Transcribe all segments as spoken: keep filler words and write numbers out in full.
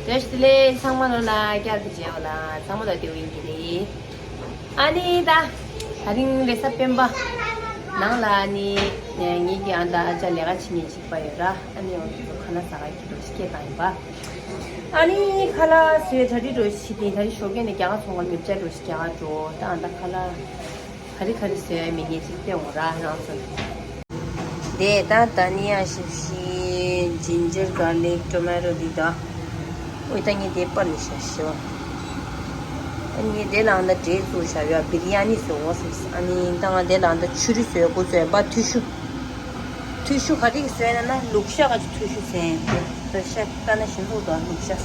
བཀྲ་ཤིས་བདེ་ལེགས། ཚང་མ་ལོ་ལ་བསྐྱར་དུ་མཇལ་བ་ལ་ཚང་མ་ལ་བདེ་པོ་ཡིན་གྱི་རེད། ཨ་ནི་ད་དེ་རིང་རེས་གཟའ་སྤེན་པ་ནང་ལ་ཨ་ནི་ངེད་ཀྱི་ཨ་ད་ཨ་ཅག་ལས་ཀ་བྱེད་མཁན་གཅིག་པ་ཡོད་ར། ཨ་ནི་འོ་དེ་ཚོ་ཁ་ལག་ཟ་ག་གི་འགྲོ་ཞིག་སྐད་བཏང་ཡིན་པ། ཨ་ནི་ཁ་ལག་བཟོས་གྲ་སྒྲིག་འགྲོ་ཞིག་དེ་ད་རིང་ཞོགས་ཀས་ནས་རྒྱ་གར་ཚོང་ཁང་ཉོ་ཆ་འགྲོ་ཞིག་རྒྱ་གར་འགྲོ། ད་ཨ་ད་ཁ་ལག་ག་རེ་ག་རེ་བཟོས་ཡ་མེད་ངེས་ཅིག་བལྟས་འོང་ར་རང་ཚོ། དེ་ད་ད་ནི་ཡ་ཞིབ་ཞིབ་ཇིན་ཇར་གར་ལིག་ཊོ་མེ་ཊོ་འདི་ད། འོ་ད་ངས་དེ་པར་ནས་བཞག་ཤོག་ཨ་ནི་དེ་ལའང་ད་འབྲས་བཙོས་བཞག་ཡོད། བི་རི་ཡ་ནི་བཟོས་འོ་ཟེར། ཨ་ནི་ད་ང་དེ་ལའང་ད་ཆུ་རུ་བཟོས་འགོ་བཟོས་པ། ཐུ་ཤུ། ཐུ་ཤུ་ག་རེ་གི་བཟོས་ན་ན་ལུག་ཤ་ག་ཅིག་ཐུ་ཤུ་ཟེར་ཡིན་ཏེ། ད་ཤ་ལྟ་ན་ཞིམ་པོ་འདུག་ལུག་ཤ།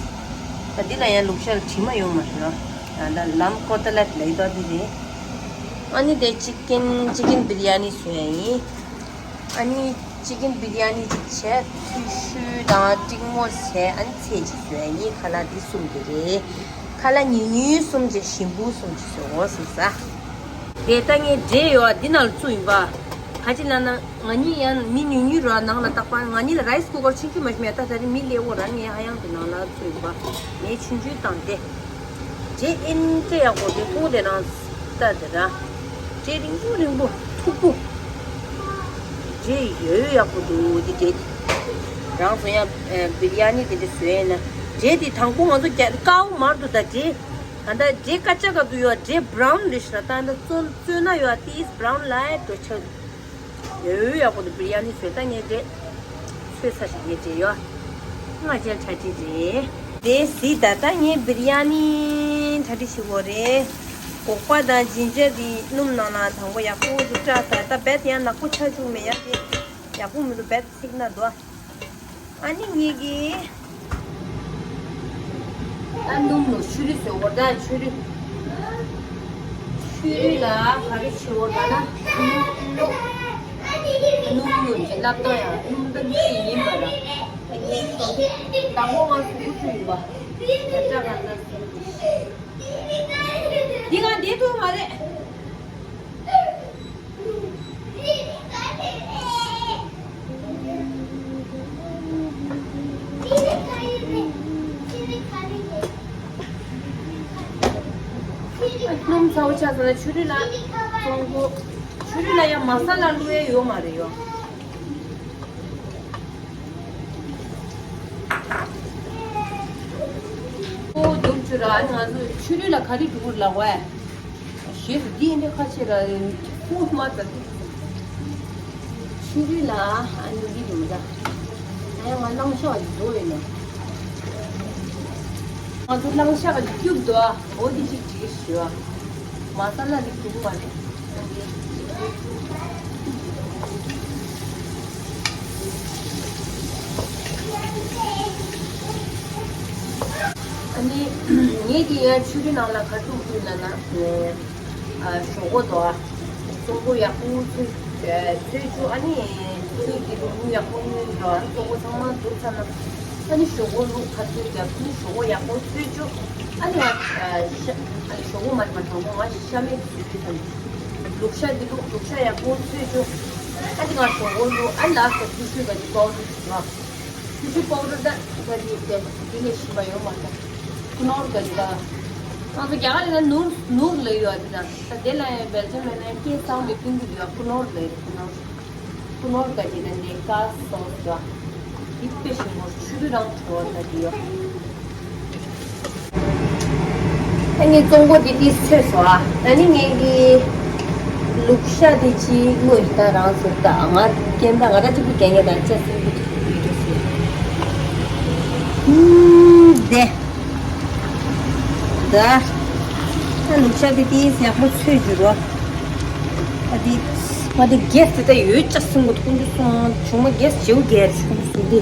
ད་འདི་ལ་ཡང་ལུག་ཤ་ལ་དྲི་མ་ཡོང་མ་རེད་ལ། ད་ལམ་ཀོ་ཏ་ལེ་ཊི་ལབ་ཡོད་དོ་འདི་རེད། ཨ་ནི་དེ་ཅི་ཀེན་ཅི་ཀེན་བི་རི་ཡ་ནི་བཟོས་ཡིན། ཨ་ནི་ཅི་ཀེན་བི་རི་ཡ་ནི་ཅིག་བྱས། ཐུ་ཤུ་དང་ཀྲིག་མོ་བྱས། ཨ་ནི་ཚལ་ཅིག་བཟོས་ཡིན། ཁ་ལག་འདི་གསུམ་དེ་རེད། ཁ་ལག་ཉུང་ཉུང་གསུམ་བྱས། ཞིམ་པོ་གསུམ་ཅིག་བཟོས་འོ་ཟེར་ས། དེ་ལྟ་ངས་འབྲས་ཡོད་འདི་ནང་ལ་བཙུགས་ཡིན་པ། ག་ཅི་ལབ་ན་ང་གཉིས་ཡང་མི་ཉུང་ཉུང་ར། ནང་ལ་བཏགས་པ་ང་གཉིས་ལ་རའི་སི་ཀུ་ཀར་ཆུང་ཆུང་མ་ཞིག་མེད། ད་ད་རེས་མི་སླེབས་འོ་ར། ངས་ཧ་ཡང་དུ་ནང་ལ་བཙུགས་ཡིན་པ། ངས་ཆུང་ཆུང་བཏང་སྟེ། འབྲས་ཨིན་ཏྲེ་ཡག་པོ་འདུག་མཐོང་དེ་རང་ལྟ་དེ་ར། འབྲས་རིང་པོ་རིང་པོ་མཐུག་པོ། འབྲས་ཡོད་ཡག་པོ་འདུག་འདི་འབྲས་དེ། རང་ཚོ་ཡང་བི་རི་ཡ་ནི་དེ་འདྲ་བཟོས་ཡིན་ན། འབྲས་དེ་དང་པོ་ང་ཚོ་རྒྱ་ཀའོ་མར་དུ་ད་འབྲས། ད་ལྟ་འབྲས་ཀ་ཅག་ག་དུ་ཡོད། འབྲས་བྷ་རའུན་རེད་ཤག་ད་ལྟ་བཙོ་བཙོས་ན་ཡོད་ཏིས་བྷ་རའུན་ལ་འགྲོ་ཆགས་འདུག་ཡོད་ཡག་པོ་འདུག་བི་རི་ཡ་ནི་བཟོས་ད་ངས་རེད། ཚོས་ཚ་ཞིག་ངས་རེད་ཡོད། ང་ཅལ་ཆ་ཅི་རེད། དེ་སི་ད་ལྟ་ངས་བི་རི་ཡ་ནི་གྲ་སྒྲིག་བྱེད་དགོས་རེད། སྒོག་པ་དང་ཇིན་ཇར་དེ་སྣུམ་ནང་ལ་དང་པོ་ཡག་པོ་འདུག་སྐྲ་ད་ལྟ་བེད་ཡང་ནག་པོ་ཆགས་བཅུག་མེད་ཡ། དེ་ཡག་པོ་མི་འདུག་བེད་ཚིག་ན་དོ། ཨ་ནི་ངེད་ཀྱིས་ད་སྣུམ་ལོ་ཆུ་རུ་བཟོས་འོ་ད་ཆུ་རུ། ཆུ་རུ་ལ་ག་རེ་བྱེད་འོ་ད་ན་སྣུམ་ལོ། སྣུམ་ལོ་ཅེས་ལབ་ད་ཡང་སྣུམ་ད་འདི་ཡིན་པ་ར། ཨ་ནི་ད་མོ་ང་སུ་ཁུ་ཆུ་ཡིན་པ། ད་ལྟ་ག་ད་འདི་ག་འདི་ཐུག་མ་རེད། སྣུམ་ཚ་བོ་ཆགས་སོང་ན་ཆུ་རུ་ལ་གཙང་པོ། ཆུ་རུ་ལ་ཡང་མ་ས་ལ་བླུགས་ཡས་ཡོད་མ་རེད་ཡོ། ཨོ་རྒྱུག་ཆུ་ར། ཨ་ནི་ང་ཚོ་ཆུ་རུ་ལ་ག་རེ་འགྲོ་གི་ལ་བས། ཞེས་སུ་འདི་འདྲ་ཁ་ཆེ་ར་ཁུག་མ་ཙ། ཆུ་རུ་ལ་ཨ་ནི་འདི་འདུག་ད། ཨ་ཡ་ང་གླང་ཤ་བ་འགྲོ་ཡོད་ནོ། ང་ཚོ་གླང་ཤ་བ་སྐྱུག་འདུག་འོ་འདི་ཅིག་བྲིས་ཞུ་བ། མ་ས་ལ་འདི་འགྲོ་གི་མ་རེད། ཨ་ནི་ངེད་ཀྱི་ཡང་ཆུ་རུ་ནང་ལ་ག་ཚོད་ཕུལ་ན་ན། ཨ་ཞོག་གོ་དོ། གཙང་པོ་ཡག་པོ་ཚོས་ཚོས་བཅུག་ཨ་ནི་ཚོས་ཀྱི་རུ་ཡག་པོ་ཉོས་འགྲོ། ཨ་ནི་གཙང་པོ་ཚང་མ་འདུག་ཚར་ན། ཨ་ནི་ཞོག་གོ་ལུག་ག་ཚོད་རྒྱབ། ཨ་ནི་ཞོག་གོ་ཡག་པོ་ཚོས་བཅུག་ཨ་ནི་ང་ཤ་ཨ་ནི་ཞོག་གོ་མ་མ་དང་པོ་ང་ཤ་མེད་ཚོས་བཅུག་ཨ་ནི་ལུག་ཤ་འདི་ལུག་ལུག་ཤ་ཡག་པོ་ཚོས་བཅུག་ཨ་ནི་ང་ཞོག་གོ་ལུག་ཨ་ནི་ལ་ས་ཐུ་ཤུ་ག་ཅིག་པའོ་ཌར་བཅུག་ཨ། ཐུ་ཤུ་པའོ་ཌར་ད་ག་ཅིག་དེ་འདི་ལས་ཤི་བ་ཡོད་མ་ད། ཀུ་ནོར་ག་ཅིག་ད། ང་ཚོ་རྒྱ་གར་ལ་ནུར་ནུར་ལ་ཡོད་ཨ་འདི་ད། ད་དེ་ལ་ཡང་བེལ་ཇམ་ལ་ཡང་སྐད་གསང་བའི་ཀུན་གྱི་ཡོད། ཀུ་ནོར་ལ་ཡོད་ཀུ་ནོར། ཀུ་ནོར་ག་ཅིག་ད་འདི་ཀ་སོ་སི་ཡོད། འདི་དཔེ་ཞིམ་པོ་ཆུ་རུ་རང་བྲོ་བ་ད་འདི་ཡོད། ཨ་ནི་གཙང་པོ་འདི་འདི་ཚོས་སོ་ཨ། ཨ་ནི་ངེད་ཀྱི་ལུག་ཤ་འདི་ཅིག་བླུགས་ཡིན། ད་རང་ཚོ་ད་ང་རྐྱེན་ད་ང་ར་གཅིག་པུ་རྐྱེན་ངེད་ད་ཅག་སེམས་ཀྱི་ཐུག་ཡོད་དུ་སོ། ཨུམ་དེ། ད། ཨ་ལུག་ཤ་འདི་འདི་ཡག་པོ་ཚོས་རྒྱུ་རོ། ཨ་འདི། ང་འདི་གེ་སི་དེ་ད་ཡོད་ཅག་སེམས་ཀྱི་ཐུག་འདུག་སོང་། ཆུང་མ་གེ་སི་བྱེའུ་གེ་སི་ཆུང་སོང་འདི།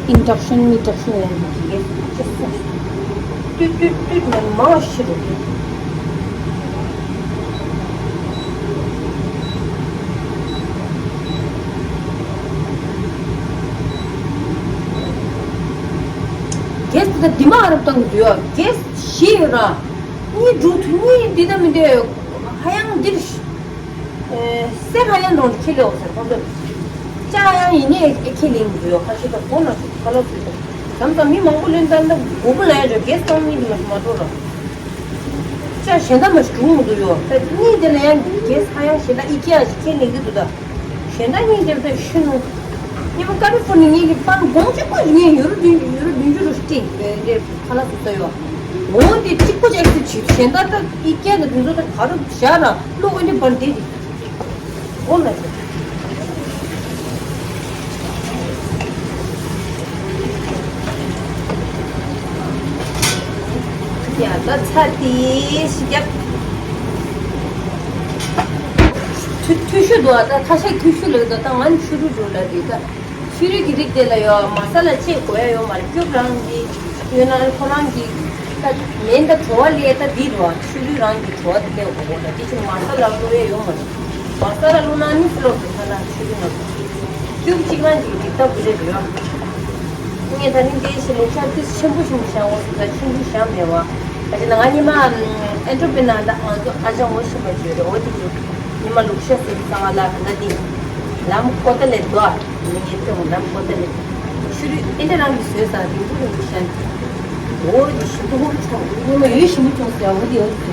ཨིན་ཌག་ཤན་མི་ཌག་ཤན་ཡང་གི་ཅི་སོ། ཏུད་ཏུད་ཏུད་ནས་མ་ཤི་རུ། གེ་སི་ད་འདི་མ་ཨ་རབ་བཏང་གི་འདུག་ཡ། གེ་སི་ཤི་ཡོད་ར། གཉིས་འགྲོ་ཐུ་གཉིས་འདི་ད་མི་འདི་ཧ་ཡང་འདིར་ཤི། སེ་ཁ་ཡང་འགྲོ་འདི་ཁྱི་ལེའོ་ཟེར་ཁོང་ཚོས། ཅག་ཡང་ཡིན་ནའི་ཨེ་ཁྱི་ལིང་འདུག་ཡོ། ཁ་ཤི་ད་ཁོ་ན་ཁ་ལོ་ཚུལ་ད། དམ་དམ་མི་མང་པོ་ལོན་ད་ལྟ་མགོ་བོ་ལ་ཡ་རེད། གེ་སི་བཏང་མི་འདི་མ་མ་འགྲོ་ར། ཅག་གཞན་དག་མ་ཞིག་འགྲོ་མི་འདུག་ཡོ། ད་གཉིས་དེ་ལ་ཡང་གེ་སི་ཧ་ཡང་གཞན་དག་ཨི་ཀི་ཡ་ཞིག་ཁྱེར་ནས་གི་འདུག་ད། གཞན་དག་གཉིས་དེ་ད་ཤི་ནོ། ཉི་མ་ཀ་ལི་ཧྥོར་ནི་ངེད་ཀྱི་པང་གོང་གཅིག་པོ་ཞིག་ངས་ཡོ་རོ་བདུན་ཡོ་རོ་བདུན་ཅུ་རུ་སྤྲད་རེད། ཁ་ལག་བཟོ་ས་ཡོ། འོ་དེ་གཅིག་པོ་ཅིག་ཨེག་སེབ་བྱེད། གཞན་དག་ད་ཨི་ཀི་ཡ་ད་དེ་ཚོ་ད་ག་རུ་བཞག་ར་བླུག་འོན་ཏེ་བར་འདི་རེད། འོ་ལ་ཅིག་ཡ་ད་ཚ་དེ་ཞིག་རྒྱབ། ཐུ་ཐུ་ཤུ་འདུག་ཨ། ད་ཁ་ཤས་ཐུ་ཤུ་ལབ་ད། ད་ང་ནི་ཕྱུ་རུ་འགྲོ་ལ་རེད་ད། ཕྱུ་རུ་གི་རིགས་དེ་ལ་ཡོ་མ་ས་ལ་ཆེ་དགོས་ཡ་ཡོད་མ་རེད། སྐྱུར་རང་གི་ཡོད་ན་ཁོ་རང་གི་ད་མེན་ད་བྲོ་བ་ལས་ད་འདི་རུ་ཨ། ཕྱུ་རུ་རང་གི་བྲོ་བ་དེ་སླེབས་དགོས་གོ་ད། དེ་ཕྱིར་མ་ས་ལ་བླུག་ཡ་ཡོད་མ་རེད། མ་ས་ལ་བླུག་ན་ནི་ཕི་ལོག་ཏུ་ཐ་ན་ཆུ་རིང་ལ་ཁྱུག་གཅིག་ལ་འགྲིག་འགྲིག་ལྟ་བུ་རེད་ཡོད། ངས་ད་ནི་འདི་ཞིག་ལས་ཆར་དུས་ཆེན་པོ་ཆུང་བཞག་འོ་ཟེར། ད་ཆུང་ཆུང་བཞག་མེད་བ། ད་ཅི་ན་ང་ཉི་མ་ཨེ་འགྲོ་པའི་ནང་ད་ང་ཚོ་ཨ་ཅག་ངོ་ཤེས་པ་བརྗོད་རེད། འོ་དེ་གི་ཉི་མ་ལུག་ཤ་ཟེར་གི་ཚང་ང་ལ་ད་འདི་ལམ་ཀོ་ཏ་ལེ་དོ། ངས་ངས་ཐོས་འོང་ལམ་ཀོ་ཏ་ལེ། ཤུ་རུ་ཨེ་འདྲ་རང་གི་བཟོས་ས་རིང་པོ་རིང་པོ་བཞག་འོ་དེ་ཞིམ་པོ་ཆུང་ཉི་མ་ཡོད་ཞིམ་པོ་ཆུང་ཟེར། འོ་དེ་འོ་དེ་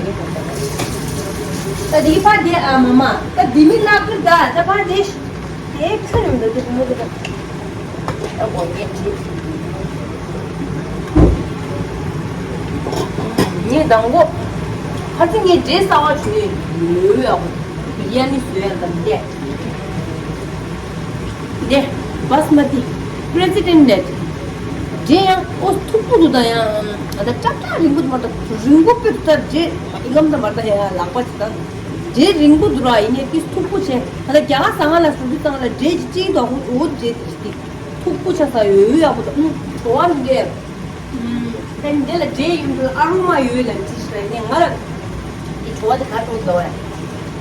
ད་དེ་ཕ་དེ་ཨ་མ་མ་ད་དེ་མི་ལབ་གི་ད། ད་ཕ་དེ། དེ་ཁྱོད་རང་འདི་འདི་མོ་འདི་ད་གོ་ངས་བྲིས། ངས་དང་གོ་ཧ་ཙི་ངས་འབྲས་གསར་བ་བྱུང་ཡོད་ཡོད་ཡག་པོ། ཡ་ནི་བཟོས་ཡ་དང་འདས། འདས་བཱ་སི་མ་ཏི་པི་རེ་སི་ཌེན་ཊི་ནེ་ཊི། འབྲས་ཡང་ཨོ་མཐུག་པོ་འདུག་ད་ཡང་ཨ་ད་ཀྲག་ཀྲག་རིང་པོ་འདུག་མ་གཏོགས་རིང་པོ་དཔེ་ད་འབྲས་ཨི་ལམ་ད་མ་ད་ཡ་ལག་པ་ཅི་ད། འབྲས་རིང་པོ་འདུག་ར། ཡིན་ནའི་ཏིས་མཐུག་པོ་བྱས། ཨ་ད་རྒྱ་གར་ཟ་ང་ལ་སུ་དུ་ཙང་ལ་འབྲས་ཀྱི་ཅིག་དོ་ཧུ་འོ་འབྲས་ཏིས་ཏི་མཐུག་པོ་ཆ་ས་ཡོད་ཡོད་ཡག་པོ་དང་བྲོ་བ་མི་འདྲ། ཨམ་ད་འདི་ལ་འབྲས་ཡོད་འདུག་ཨ་རོ་མ་ཡོད་ལ་ཅི་ཞིག་ལ་ནི་ང་ལ་འདི་བྲོ་བ་དེ་ག་འགྲོ་འདུག་བས།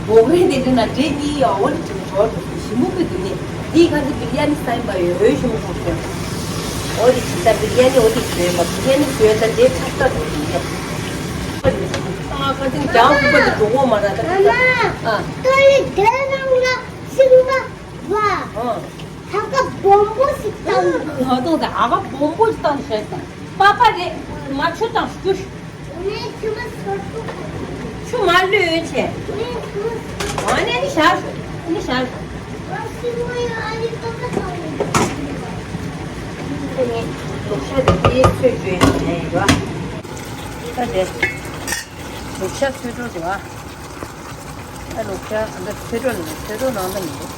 འབོག་རིལ་དེ་འདྲ་ན་འབྲས་གཉིས་ཡོད་འོ་ལ་ཅིག་བྲོ་བ་འགྲོ་ཞིམ་པོ་དཔེ་འདུག་ནི། འདི་ག་འདི་བི་རི་ཡ་ནི་ས་ཡིན་པ་ཡོད་ཡོད་ཞིམ་པོ་འགྲོ་ཞིང་། འོ་དེ་ཅི་ད་བི་རི་ཡ་ནི་འོ་དེ་ཞིམ་པ་བི་རི་ཡ་ནི་ཞོད་ད་འབྲས་ཁྲག་ཁྲག་འགྲོ་ཞིང་ཡོད། ཨ་ཁ་ཅིག་ཀྱང་ཁུག་པ་དེ་གྲོགས་པོ་མ་ར་ད་ཁ་ཨ། ཏོ་ལི་དེ་རང་ལ་ཤིང་བ་བ། ཨ་ཧ་ཀ་སྦོམ་པོ་ཞིག་བཏང་། ང་ཏོ་ད་ཨ་ཁ་སྦོམ་པོ་ཞིག་བཏང་ཤེས་དང་པ་པ་རེད། མ་ཆུ་དང་སྐྱུར། ངས་ཆུ་མ་ཟོ་ཐུབ། ཆུ་མ་ལུས་ཡོད་ཆེ། ངས་ཆུ་མ་ཟོ། ཨ་ནི་ནི་བཞག་ཤོག་ནི་བཞག་ཤོག་ང་ཤིང་བ་ཡོད་ཨ་ནི་ཏོ་ཏོ་བཏང་ཡོད། ཁོ་ནི་ལུག་ཤ་དེ་དེའི་ཚོད་བཅོས་ཡིན་ཡོད། ད་དེ། ལུག་ཤ་ཚོད་འགྲོ་འདུག་ཨ། ཨ་ལུག་ཤ་ཨ་ད་ཚོད་འགྲོ་ནི་ཚོད་འགྲོ་ནང་ད་མི་འདུག་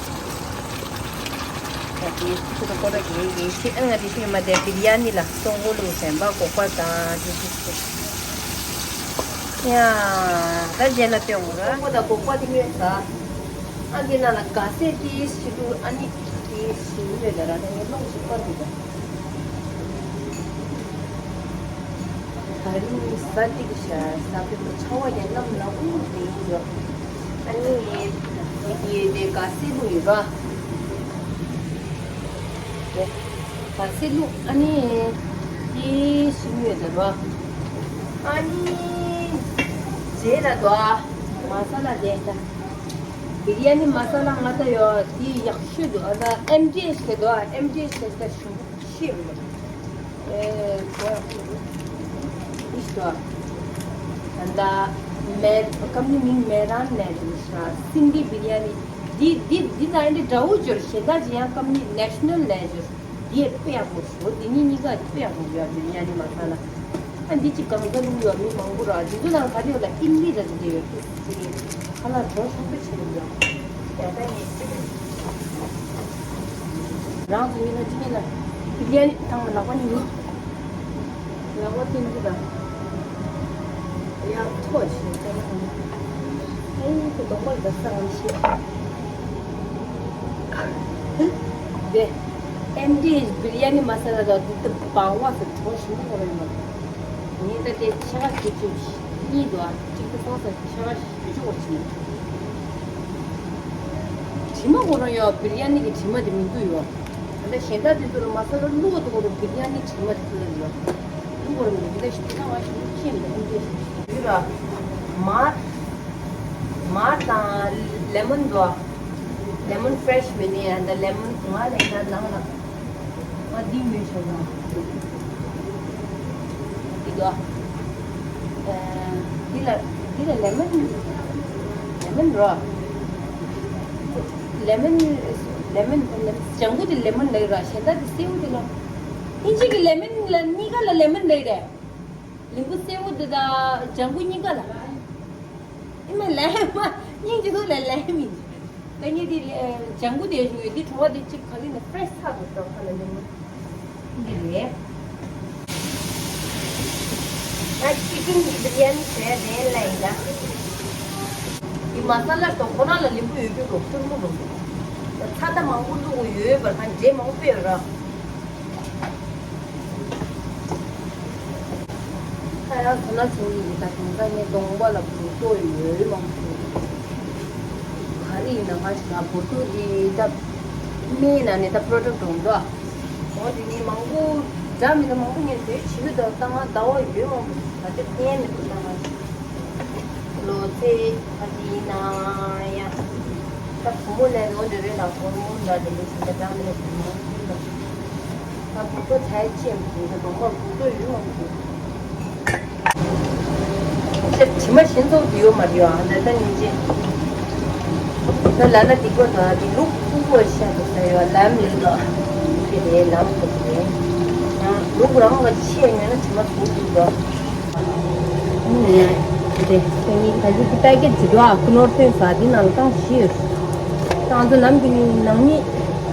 ད་དེ་ཚོད་འགྲོ་ཀོ་ར་གི་ཡིན་ཤི་ཨ་ང་དེ་ཤི་མ་དེ་བི་རི་ཡ་ནི་ལ་སོང་གོ་ལུག་ཟན་པ་སྒོག་པ་དང་དེ་ཚོ་ཡ་ད་རྗེས་ལ་སྟོན་འོང་ར། སོང་གོ་དང་སྒོག་པ་དེ་ཉོས་ས། ཨ་དེ་ན་ལ་ག་སེ་དེ་ཤི་ལུ་ཨ་ནི་དེ་ཤི་ལུ་རེད་ད་ར་ད་ངས་ལོག་ཤི་པར་དེ་ད། ད་རིང་ས་ཏིག་ཤ་ས་པེ་མོ་ཆ་བ་ཡ་ནམ་ལ་ཨུ་དེ་ཡོད། ཨ་ནི་དེ་དེ་ག་སེ་ལུ་ཡོད་ར། ག་སེ་ལུ་ཨ་ནི་དེ་ཤིང་ཡོད་ད་ར། ཨ་ནི་རྗེས་ལ་དོ་མ་ས་ལ་དེ་ད་བི་རི་ཡ་ནི་མ་ས་ལ་ང་ད་ཡོད་དེ་ཡག་ཤོས་དོ་ཨ་ད་ཨེམ་ཌི་ཨེཆ་དེ་དོ་ཨེམ་ཌི་ཨེཆ་དེ་ད་ཤུ། ཤེས་མི་འདུག་ཨེ་གོ་ཡག་པོ་འདུག་ཨིས་དོ། ད་ལྟ་མེ་ཀམ་ནི་མིང་མེ་རན་ནས་འདུག་ཤ་སིན་དི་བི་རི་ཡ་ནི། འདི་འདི་འདི་ད་ཨེ་འདྲ་འདྲ་བོ་སྦྱོར་ཞེ་དྲག་ཅིག་ཡང་ཀམ་ནི་ནེ་ཤ་ནལ་ནས་སྦྱོར། འདི་དཔེ་ཡག་པོ་ཞོ་འདི་གཉིས་གཉིས་ཀ་དཔེ་ཡག་པོ་ཡོད་བི་རི་ཡ་ནི་མ་ས་ལ། ཨ་འདི་ཅིག་གང་ས་ལུང་ཡོད་མི་མང་པོ་ར་འདི་ཚོ་ནང་ག་རེ་ཡོད་ལ་ཨིན་ལི་ར་འདི་འདྲ་ཡོད་ཀི་ཁ་ལག་གྲོ་ཞིམ་པོ་བྱེད་ཡོད། ཡ་ད་ངས་རང་ཚོ་ཡིན་ན་ཅི་ཡིན་ན་ཨི་ལི་ཡ་ནི་ཐང་ལག་པ་ནི་ཡོད། ལག་པ་བསྟན་གྱི་དང་། ཡག་ཐོག་ཞིག་བསྟན་གྱི་དང་། ཨེ་ཁོ་གདོང་པ་འདི་ས་ངམ་ཤེས། དེ་ཨེམ་ཌི་ཨེཆ་བི་རི་ཡ་ནི་མ་ས་ལ་དང་འདི་ལྟ་བང་བ་ཟེར་གྲོ་ཞིམ་པོ་ཁོ་རང་ཡིན་པ། ངས་ད་ལྟའི་ཕྱེད་ཀ་ཁྱེར་ཚུལ་གཉིས་འདུག་ཨ། གཅིག་ཏུ་སོང་ཙང་ཕྱེད་ཀ་ཞུ་ཆོག་པ་བྱིན། དྲི་མ་ཁོ་རང་ཡོད་བི་རི་ཡ་ནི་གི་དྲི་མ་དེ་མི་འདུག་ཡོད། ད་ལྟ་གཞན་དག་དེ་ཚོ་ལ་མ་ས་ལ་བླུགས་དུ་ཁོ་རང་བི་རི་ཡ་ནི་དྲི་མ་དེ་ཁོ་རང་ཡོད། བླུགས་ཁོ་རང་མི་འདུག་ད་ཞིག་ད་ང་ཞིག་བླུགས་ཤེས་མི་འདུག་ཨ། འདི་ར་མར་མར་དང་ལེ་མོན་འདུག་ཨ། ལེ་མོན་ཕི་རེ་ཤི་མེད་ནི་ཡང་ད་ལེ་མོན་ང་ལས་ད་ནང་ལ་ང་འདི་མི་ཤོར་ན། འདི་ལ་འདི་ལ་ལེ་མོན། ལེ་མོན་རོ། ལེ་མོན། ལེ་མོན། ལྗང་གུ་དེ་ལེ་མོན་ལབ་ར། གཞན་དག་དེ་སེའུ་དེ་ལ། ཨིན་ཇི་གི་ལེ་མོན་ལ་གཉིས་ཀ་ལ་ལེ་མོན་ལབ་རེད། ལིམ་བུ་སེའུ་དེ་དང་ལྗང་གུ་གཉིས་ཀ་ལ། ཨི་མ་ལེ་མ་སྙིང་རྗེ་ཐོག་ལ་ལེ་མིན། ད་ངས་དེ་ལྗང་གུ་དེ་ཞུ་ཡོད། དེ་བྲོ་བ་དེ་གཅིག་ག་ལེ་ནས་ཕ་རེ་སི་ཚ་དགོས་འགྲོ་ཁ་ལ་ལེ་མོན། འདི་རེད། ད་ཅི་ཀིན་གི་བི་རི་ཡ་ནི་བཟོས་རན་ལ་ཡིན་ད། འདི་མ་ས་ལ་དང་ཁོ་རང་ལ་ལིམ་བུ་ཡོད་རྒྱུ་རོགས་ཐུར་མོ་རོགས། ཚྭ་ད་མང་པོ་བླུགས་ཡོད་པར་ཁ་འབྲས་མང་པོ་ཡོད་ར། ཁ་ཡང་ཁོ་ན་བྱུང་ཡིན་ད་དེང་སང་ངས་གདོང་པ་ལ་འབུར་ཏོ་ཡོད་མང་པོ་བྱུང་། ག་རེ་ཡིན་ན་ང་ཞིག་ལ་འབུར་ཏོ་འདི་ད་སྨན་ནང་ནས་ད་པྲོ་ཌག་འགྲོ་འདུག་འོ་དེ་ནི་མང་པོ་འདྲ་མི་འདྲ་མང་པོ་ངས་བཟོས་བྱེད་ཀྱི་འདུག་ད་ང་ཟླ་བ་ཡོད་མང་པོ་ད་ལྟ་ཕན་མི་འདུག་ད་ང་ལོ་ཚེ་ད་དེ་ཡིན་ན་ཡང་ད་བུ་མོ་ལས་ནོ་འདྲ་རེད་ལ་ཧོར་མོན་འདྲ་དེ་འདྲ་ཞིག་ད་འདྲ་མི་འདྲ་མང་པོ་འདུག་ད་འབུར་ཏོ་ད་ཆེན་པོ་འདུག་གདོང་པ་འབུར་ཏོ་ཡོད་མང་པོ་འདུག་དྲི་མ་གཞན་ཚོགས་ཀྱི་ཡོད་མ་རེད་ཨ། ད་ལྟ་ཉིན་བྱེད་ད་ལ་ན་སྡིག་པ་དང་དེ་ལུག་ཕུང་པོ་ཤ་དུ་ཟ་ཡོད་ལམ་ཡོད་དོ། དེ་རེད་ལམ་དུ་རེད། ཡང་ལུག་རང་ག་ཆེ་ཉོས་ན་དྲི་མ་ཟུག་གི་འདུག་ནས་དེ་དེ་ནི་ད་གི་ཀི་པེ་ཀེ་ཇི་འདུག་ཨ། ཀུ་ནོར་ཐོན་ཟ་དེ་ནང་ལ་བཏང་ཞིག་ཡོད། ད་ང་ཚོ་ནམ་རྒྱུན་ནི་ནང་མི་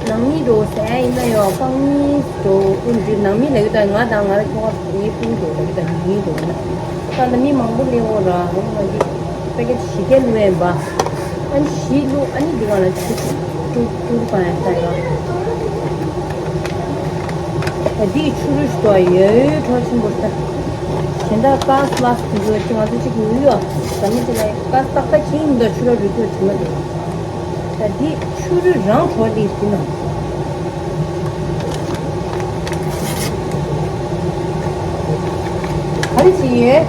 ནང་མི་རོ་ཟེར་ཡིན་ན་ཡང་རྐང་གཉིས་འགྲོ་ཨུན་འདི་ནང་མི་ལབ་ཀྱི་ད་ང་དང་ང་ར་ཁྱོ་ག་ངའི་སྤུན་འགྲོ་ལབ་ཀྱི་ད་ཡིན་འགྲོ་ན་ད་ད་མི་མང་པོ་སླེབས་འོ་ར་རོང་ང་གི་པེ་ཀེ་ཇི་བཞི་བརྒྱ་ལུས་ཡིན་པ། ཨ་ནི་བཞི་བླུགས། ཨ་ནི་འདི་ག་ལ་ཆུ་ཏུར་ཏུར་གང་ཡང་ད་ཡོད། ད་འདི་ཆུ་རུད་ཞིག་ཏུ་ཡོད་ཡོད་གྲོགས་ཆེན་པོ་ད། གཞན་དག་ཀ་སི་ལ་སི་དེ་ཚོ་ཅི་ང་ཚོ་ཅིག་ཡོད་ཡོད། ད་མི་དེ་ལ་ཀ་སི་ཏག་ཏག་ཁྱེད་ཡིན་ད་ཆུ་ར་རུད་ཀྱོ་དྲི་མ་དེ། ད་འདི་ཆུ་རུད་རང་གྲོགས་དེ་དེ་ན། ག་རེ་བྱེད་ཡོད།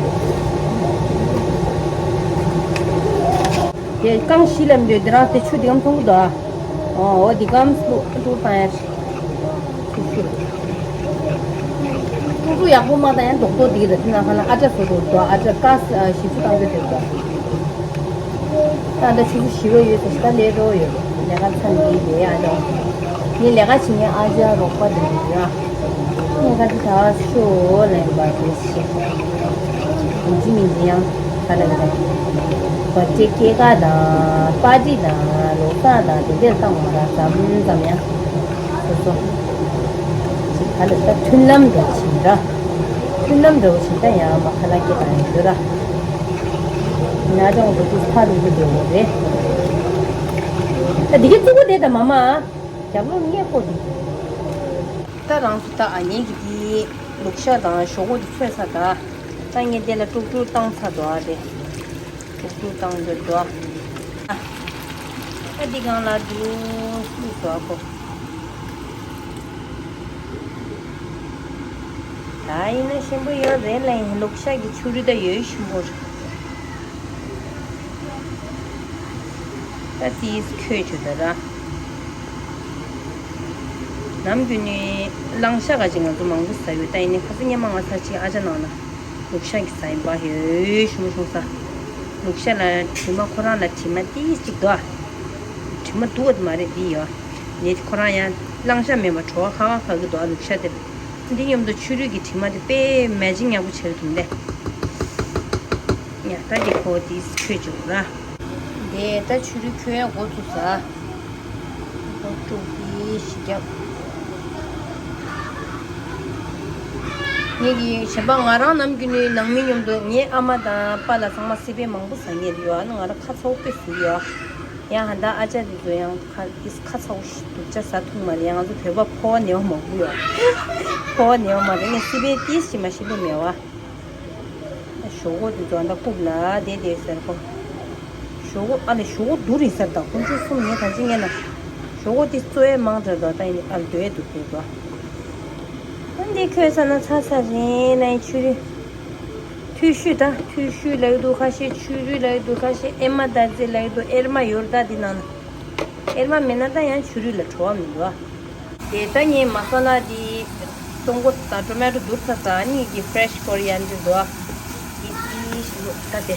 དེ་རྐང་བཞི་ལ་འདོད་དེ་རང་དེ་ཆུ་དེ་གམ་མཐོང་གི་འདུག་ཨ། ཨོ་འོ་དེ་གམ་སུ་ཏུ་ཏུ་ཏང་ཡ། ཆུ་ཆུ། ཏུ་ཏུ་ཡག་པོ་མ་ཏང་ཡ་རྡོག་རྡོག་དེ་གི་ར་དེ་ན་ཁ་ན་ཨ་ཅག་སོ་རུ་འདུག་ཨ་ཅག་ཀ་ས་ཞིབ་ཆུ་བཏང་གི་འདུག་ད་ད་ཆུ་ཆུ་ཞི་བ་ཡོད་ཟེར་ཞིག་ད་ལས་འགྲོ་ཡོད་ལས་ཀ་ཚ་ནི་དེ་ཨ་ཅག་ངས་ལས་ཀ་བྱེད་མཁན་ཨ་ཅག་རོགས་པ་དེ་འདུག་ཡ། ངས་ཁ་ཅིག་ད་ཤོ་ལེན་པ་དེ་ཞིག་ཡིན་གཅིག་མིན་གཅིག་ཡང་ག་ལ་ག་ལ་བ་ཅེ་སྐྱེས་ཀ་དང་པར་ཊི་དང་ལོ་གསར་དང་དེ་འདྲས་བཏང་བ་ར་ཙམ་ཙམ་ཡང་སོ་སོ་ཅིག་ག་ལ་ད་མཐུན་ལམ་འདྲ་བྱིན་ར་མཐུན་ལམ་འདྲ་བོ་བྱིན་ད་ཡང་མ་ཁ་ལ་སྐྱེས་དང་ཡང་ཡོད་ར་ཉ་ལྗོངས་འགྲོ་དུས་ཕ་རུ་རུ་འདྲ་བོ་རེད། ད་འདི་གི་གཙུག་པོ་དེ་དང་མ་མ་རྒྱབ་ལོགས་སྔས་པོ་འདི། ད་རང་ཚོ་ད་ཨ་ནེ་གི་དེ་ལུག་ཤ་དང་ཞོག་ཁོག་དེ་ཚོས་ཚར་ད། ད་ངས་དེ་ལ་དཀྲུག་དཀྲུག་བཏང་ཚར་འདུག་ཨ་དེ། དཀྲུག་དཀྲུག་བཏང་འདོད་འདུག་ཨ། ད་འདི་གང་ལ་འདུག་སུས་བཟོ་ཨ་ཁོ། ད་ཡིན་ན་ཞིམ་པོ་ཡོད་རེད་ལ་ཡིན་ལུག་ཤ་གི་ཆུ་རུད་ད་ཡོད་ཞིམ་པོ་རེད། ད་དེས་ཁྱོད་ཆུ་ད་ར། ནམ་རྒྱུན་ནི་གླང་ཤ་ག་ཅིག་ང་ཚོ་མང་པོ་ཟ་ཡོད། ད་ཡིན་ནི་ཁ་སང་སྔོན་མ་ང་ཚ་ཅིག་ཨ་ཅག་ནང་ན་ལུག་ཤ་གི་ཟ་ཡིན་པ་ཡོད་ཞུ་མ་ཞུ་ས། ལུག་ཤ་ལ་དྲི་མ་ཁོ་རང་ལ་དྲི་མ་ཏིས་ཅིག་འདུག་ཨ། དྲི་མ་འདུག་པ་དེ་མ་རེད་འདི་ཡོད། ནི་ཁོ་རང་ཡང་གླང་ཤ་མེད་པ་བྲོ་བ་ཁ་བ་ཁ་གི་འདུག་ཨ་ལུག་ཤ་དེ། འདི་མཉམ་དུ་ཆུ་རུད་ཀྱི་དྲི་མ་དེ་དཔེ་མེ་ཅིང་ཡག་པོ་བྱེད་ཐུབ་ལེ། ཡ་ད་འདི་ཁོ་ཏིས་ཁྱོད་ཅིག་ར། དེ་ད་ཆུ་རུད་ཁྱོད་འགོ་ཚུགས་ས། འགོ་དཀྲུག་དེ་ཞིག་རྒྱབ། ངེད་ཀྱི་གཞན་པ་ང་རང་ནམ་རྒྱུན་ནས་ནང་མི་མཉམ་དུ་ངའི་ཨ་མ་དང་པཱ་ལགས་ཚང་མ་སི་པན་མང་པོ་ཟ་མཁན་རེད་ཡོད་ཨ་ནི་ང་རང་ཁ་ཚ་བོ་དཔེ་ཟུག་ཡོད་ཨ། ཡང་ཧ་ད་ཨ་ཅག་དེ་ཚོ་ཡང་ཁ་ཏིས་ཁ་ཚ་བོ་ཞིག་སྡུག་ཅག་ཟ་ཐུབ་མ་རེད་ཡང་ང་ཚོ་བོད་པ་ཕོ་བ་ནེ་བ་མང་པོ་ཡོད་ཨ། ཕོ་བ་ནེ་བ་མང་པོ་ངས་སི་པན་ཏིས་ཞིག་མ་ཤེས་པོ་མེད་བ། ཞོག་ཁོག་དེ་ཚོ་ཨ་མདའ་རྐུབ་ལ་བསྡད་བསྡད་ཟེར་གོ། ཞོག་ཁོག་ཨ་ལས་ཞོག་ཁོག་སྡུག་རེད་ཟེར་ད་ཁོང་ཚོས་གསུངས་ངས་ད་ཅི་ངས་ན། ཞོག་ཁོག་དེ་གཙོ་བོ་མང་དྲགས་ད་ད་ཡིན་ཨ་ལ་སྡོད་འདུག་དེ་ཚོ། ཨ་འདི་ཁོས་ས་ན་ཚ་ཚ་རེད་ན་ཡིན་ཆུ་རུད། ཐུ་ཤུ་ད་ཐུ་ཤུ་ལབ་འདུག་ཁ་ཤས་ཆུ་རུད་ལབ་འདུག་ཁ་ཤས་ཨེ་མ་ད་ཙེ་ལབ་འདུག་ཨེར་མ་ཡོར་ད་འདི་ནང་ན། ཨེར་མ་མེད་ན་ད་ཡང་ཆུ་རུད་ལ་བྲོ་བ་མི་འདུག་ཨ། དེ་ལྟ་ངས་མ་ས་ལ་དེ་ ཙོང་གོ་དང་ཊོ་མེ་ཊོ་བསྡུར་ཚར་ས་ཨ་ནི་གི་ཕི་རེ་ཤི་ཀོ་རི་ཡན་ཌར་འདུག་ཨ། ཏི་ཏི་ཞིག་ལོ་ད་དེ།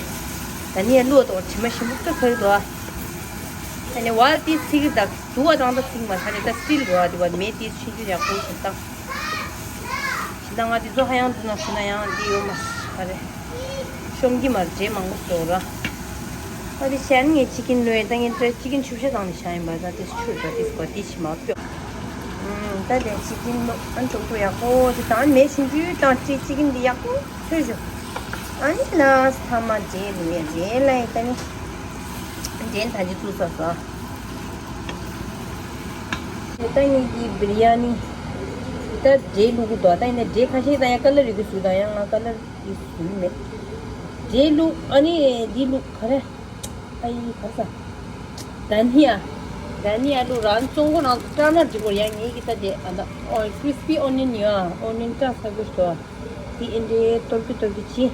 ད་ནི་ཡ་ལོ་དང་དྲི་མ་ཞིམ་པོ་ཏོག་ཙམ་འདུག་ཨ། ཨ་ནི་ཝལ་ཏི་ཚིག་གི་ད་དུ་བ་དང་ད་ཚིག་མ་ཤ་ནི་ད་སི་ཊིལ་འདུག་ཨ། དེ་བ་མེ་ཏི་ཆུན་ཆུན་ཡག་པོ་ཞིག་བཏང་། ཞི་ད་ང་དེ་ཚོ་ཧ་ཡང་འདུག་ན་ཞུ་ན་ཡང་དེ་ཡོད་མ་ཤ་རེ། ཤོམ་གི་མར་འདྲེ་མང་པོ་བཟོ་ར། ཨ་དེ་བྱས་ནས་ངས་ཅི་ཀིན་ལོས་ད་ངས་ཏྲེ་ཅི་ཀིན་ཆུ་བཤད་བཏང་ནས་བཞག་ཡིན་པ་ད་དེ་ཆུ་ད་དེ་སྐོར་དེ་ཕྱི་མ་ཕྱོགས། ཨུམ། ད་དེ་ཅི་ཀིན་ལོ་ཨ་འཇོག་ཐུ་ཡག་པོ་དེ་དང་མེ་ཆུང་ཆུང་དང་ཏྲེ་ཅི་ཀིན་དེ་ཡག་པོ་ཚོས་བཞག་ཨ་ནི་ལ་ས་མ་འདྲེ་ལོས་འདྲེ་ལ་ཡིན་ད་ནི་འདྲེ་ད་ཅི་བཙུགས་ས་སོ། ད་ངེད་ཀྱི་བི་རི་ཡ་ནི་ད་འབྲས་བླུག་གི་འདུག་ད་ཡིན་ན་འབྲས་ཁ་ཤས་ད་ཡང་ཀ་ལར་རིག་གི་བཟོས་དང་ཡང་ང་ཀ་ལར་རིག་བཟོས་མེད། འབྲས་བླུག་ཨ་ནི་འདི་བླུག་ག་རེ། ཨ་ཡི་ག་རེ་ཟ། ད་ནི་ཡ། ད་ནི་ཡ་བླུག་རང་ཙོང་གོ་རང་སྐྲ་ན་འགྲིག་གོ་ཡང་ངེད་ཀྱི་ད་དེ་ཨ་ད་ཨོ་ཀྲི་སི་པི་ཨོ་ནི་ཡོན་ཡ་ཨོ་ནི་ཡོན་སྐྲ་ས་གོ་ཤོ། དེ་ཨེ་འདྲའི་གཏོར་གི་གཏོར་གི་ཅི།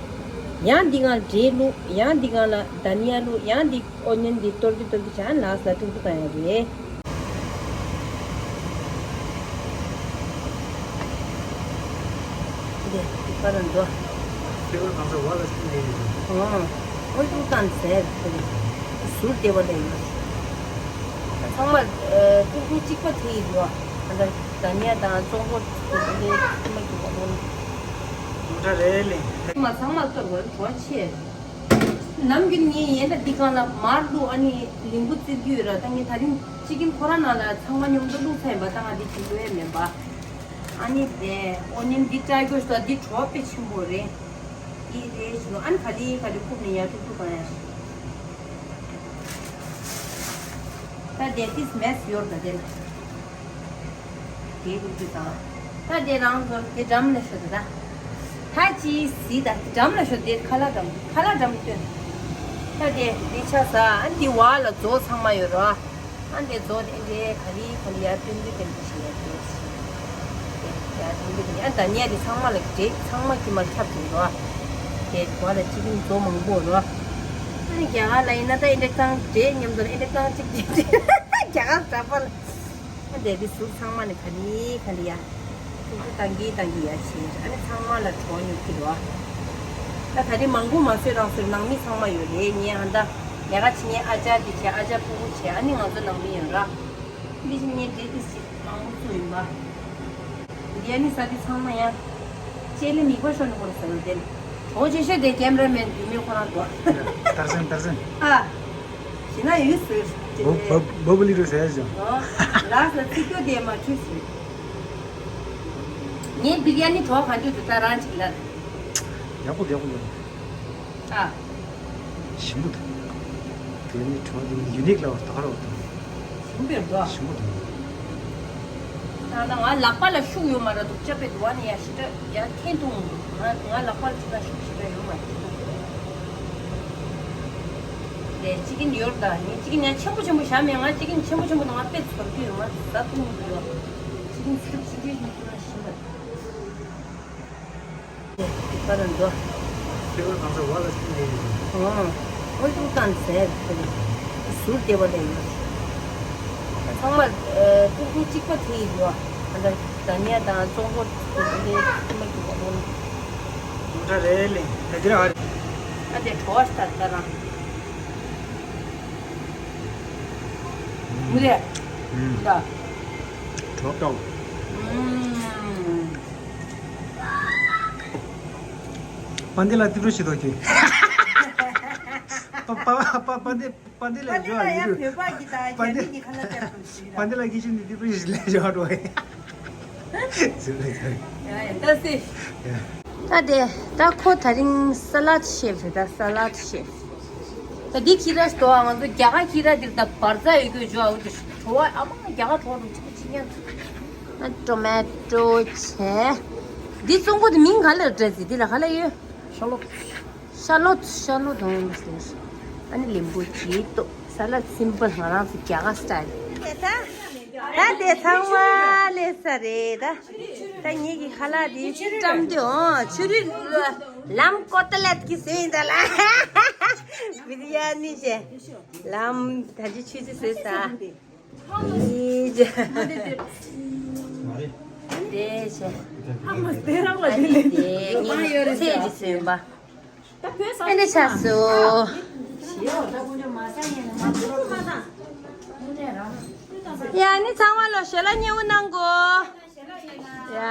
ཡང་འདི་གང་འབྲས་བླུག་ཡང་འདི་གང་ལ་ད་ནི་ཡ་བླུག་ཡང་འདི། ཨོ་ཉན་འདི་གཏོར་གི་གཏོར་གི་བྱ་ལ་ས་ཀྲུག་ཀྲུག་བཏང་ཡ་རེད། འདི་འདི་པར་འདུག་ཁྱེད་ཀྱི་ང་ཚོ་བ་ལ་སུ་ནས་ཡིན། ཨོ་ཨོ་ཀྲུག་བཏང་ཟེར་ཟུར་བདེ་བ་ལས་ཡོད། ཚང་མ་ཀྲུག་ཀྲུག་གཅིག་པ་དེ་ཡིན་འདུག་ད་ལྟ་ད་ནི་ཡ་དང་ཙོང་པོ་འདི་ཚང་མ་གི་བ་ལོན། མོ་ཊ་རེད་ལེ། མ་ཚང་མ་གཏོར་བར་གྲོ་ཆེ། ནམ་རྒྱུན་ངས་ཡན་ད་འདི་གང་ལ་མར་བླུག་ཨ་ནི་ལིང་བུ་བཙིར་རྒྱུ་ཡོད་ར། ད་ངས་ད་རིང་ཅི་ཀིན་ཁོ་རང་ནང་ལ་ཚང་མ་མཉམ་དུ་བླུག་ཚར་ཡིན་པ། ད་ང་འདི་བྱེད་དགོས་ཡ་མེད་པ། ཨ་ནི་དེ་ཨོ་ནི་ཡན་འདི་བཀྲ་རྒྱུ་ཞོ་འདི་གྲོགས་དཔེ་ཆེན་པོ་རེད། འདི་རེད་ཞུ་ཨ་ནི་ག་ལི་ག་ལི་ཁུག་ནས་ཡ་ཐུག་ཐུག་གང་ཡ། ད་དེ་ཏིས་མེད་ཡོད་ད་དེ་ལ། དེ་ལུགས་ཀྱི་དང་། ད་དེ་རང་ཚོ་དེ་འགྲམ་ལ་ཤོད་ད། ད་ཅི་སི་ད་དེ་འགྲམ་ལ་ཤོད་དེ་ཁ་ལག་འགྲམ་ཁ་ལག་འགྲམ་སྟོན། ད་དེ་དེ་ཆ་ས་ཨ་འདི་བ་ལ་མཛོ་ཚང་མ་ཡོད་རོ། ཨ་འདི་མཛོ་དེ་འདྲའི་ག་ལི་ག་ལི་ཡ་སྟོན་རྒྱུ་དེ་འདྲ་ཞིག་ཡ་དེ་ཞིག་དེ་ཡ་སྟོན་རྒྱུ་དེ་ཨ་ད་ཉལ་དེ་ཚང་མ་ལ་འདྲེ་ཚང་མ་ཀྱི་མར་ཁྱབ་འདུག་རོ། དེ་བ་ལ་ཅི་གིན་མཛོ་མང་པོ་རོ། ཨ་ནི་རྒྱ་གར་ལ་ཡིན་ན་ད་ཨེ་འདྲ་རྐང་འདྲེ་མཉམ་དུ་ཨེ་འདྲ་རྐང་གཅིག་འདྲེ་རྒྱ་གར་འདྲ་པ་ལ། ཨ་འདྲེ་དེ་ཟུར་ཚང་མ་ནི་ག་ནི་ག་ནི་ཡ། ཐུག་ཐུག་བཏང་གི་བཏང་གི་ཡ་བྱེད། ཨ་ནི་ཚང་མ་ལ་གྲོགས་ཉོ་གི་རོ། ད་ད་རེས་མང་པོ་མ་བཟོས་རང་བཟོས་ནང་མི་ཚང་མ་ཡོད་རེད། ངས་ཨ་ད་ལས་ཀ་བྱེད་ངས་ཨ་ཅག་དེ་བྱས་ཨ་ཅག་ཕྲུ་གུ་བྱས་ཨ་ནི་ང་ཚོ་ནང་མི་ཡོད་ར། འདི་བཞིན་ངས་འདྲེ་དེ་ཞིག་མང་པོ་བཟོས་ཡིན་པ། འདི་ཡ་ནི་ས་དེ་ཚང་མ་ཡ། ལྕེ་ལེ་མིག་པ་ཤོར་ནས་ཁོ་ར་ཟེར་བ་དེ། གྲོགས་ཆེ་ཤོས་དེ་ཀེམ་ར་མེན་བུད་མེད་ཁོ་རང་དོ། དར་སེང་དར་སེང་། ཨ། ཞེ་ན་ཡོད་ཟེར། བ་བ་བ་བུ་ལི་རུ་ཟེར་ཞིང་། ཨོ། ལགས་ལ་ཚིག་སྐྱོ་དེ་མ་འཁྲུལ་ཟེར། ངའི་བི་རི་ཡ་ནི་གྲོགས་གང་འདྲ་འདུག་ད་རང་ཅིག་ལ། ཡག་པོ་ཡག་པོ་ཡག་པོ། ཨ། ཞིམ་པོ་འདུག་དེ་ནི་གྲོགས་དེ་ནི་ཡུ་ནིག་ལ་བར་ད་ག་ར་བར་དུ། ཞིམ་པོ་འདུག་ཞིམ་པོ་འདུག་ད་ང་ལག་པ་ལ་ཤུགས་ཡོད་མ་རེད་འདུག་ཅག་པའི་དུ་བ་ནི་ཡ་ཞི་དྲག་ཡ་ཁེན་ཐུང་འདུག་ང་ང་ལག་པ་ལ་ཅི་ལ་ཤུགས་ཞི་དྲག་ཡོད་མ་རེད། ལས་ཅི་གིན་ཡོད་ད་ནི་ཅི་གིན་ཡ་ཆེན་པོ་ཆེན་པོ་བཞག་མེད། ང་ཅི་གིན་ཆེན་པོ་ཆེན་པོ་དང་ང་དཔེ་ཚོར་གི་ཡོད་མ་རེད། ཟ་ཐུང་འདུག་ཡོད་ཅི་གིན་ཚུར་ཅི་གིན་ནི་ཐུང་ན་ཞིམ་པ་རེད། དེ་པར་འགྲོ། ཁྱེད་ཀྱི་གང་ཟག་བ་ལ་སུ་ལས་ཡོད། ཨོ། ཨོ་ཀྲུག་ཀྲུག་བཏང་ཟེར། ཟུར་བདེ་བ་ལས་ཡོད། ཚང་མ་ཀྲུག་ཀྲུག་གཅིག་པ་དེ་ཡིན་འགྲོ། ཨ་ད་ད་ནི་ཡ་དང་ཙོང་པོ་དེ་འདྲའི་ཁྱིམ་མ་གི་བ་ལོན། མོ་ཊ་རེད་ལེ། ད་དེ་ར་ཨ་རེད། ཨ་དེ་བྲོ་བ་ཞིག་ད་ད་རང་། མི་རེད། ད། བྲོ་བ་ལྟ་བུ། པ་འདི་ལ་ཏི་རུ་ཞིག་དོ་ཀྱི། པ་པ་པ་པ་འདི་པ་འདི་ལ་པ་འདི་ལ་ཡང་བོད་པ་གི་དང་རྒྱ་མི་གི་ཁ་ལག་ལྟ་བུ་ཞིག་རེད། པ་འདི་ལ་གི་ཞིག་ནི་ཏི་རུ་ཞིག་ལས་ཡོད་རོ། ཟེར་ལས་ཡོད། ཡ་ཡ་ད་སེ། ད་དེ་ད་ཁོ་ད་རིང་ས་ལད་ཤེབ་རེད། ད་ས་ལད་ཤེབ། ད་འདི་ཁྱི་ར་ཞིག་དོ། ང་ཚོ་རྒྱ་གར་ཁྱི་ར་འདིར་ད་བར་ཛ་ཡོད་རྒྱུ་འཇོག་འུ་དུ་བྲོ་བ་ཨ་མ་རྒྱ་གར་བྲོ་བ་འདུག་ཅི་ཉན། ཨ་ཊོ་མེ་ཊོ་བྱས། འདི་ཙོང་པོ་དེ་མིང་ག་ལ་འདྲ་ཟེར། འདི་ལ་ག་ལ་ཡོད། ཤ་ལོ། ཤ་ལོ་ཤ་ལོ་དང་ཡོད་ཟེར། ཨ་ནི་ལིམ་བུ་ཅི་ཏོ། ས་ལད་སིམ་པལ་ང་རང་ཚོ་རྒྱ་གར་སི་ཊལ། ད་དེ་ཚང་མ་ལས་ས་རེད་ད། ད་ངེད་ཀྱི་ཁ་ལག་དེ་བཀྲམ་དུས་ཨོ་ཆུ་རུད་ལམ་ཀོ་ཏ་ལད་ཀྱི་ཟེར་ཡིན་ད་ལ། བི་རི་ཡ་ནི་བྱས། ལམ་ད་ཅི་ཆུ་ཚོད་ཟེར་ས། ཨི་ཇ། དེ་བྱས། ཨ་མ་དེ་རང་ལ་དེ་ལས། དེ་ངའི་ཚེས་ཀྱི་སོན་པ། ད་བོད་ས་ཨེ་འདྲ་ཆགས་སོ། ཡ་ནི་ཚང་མ་ལོ་ཞལ་ལག་མཉེས་པོ་གནང་གོ། ཡ།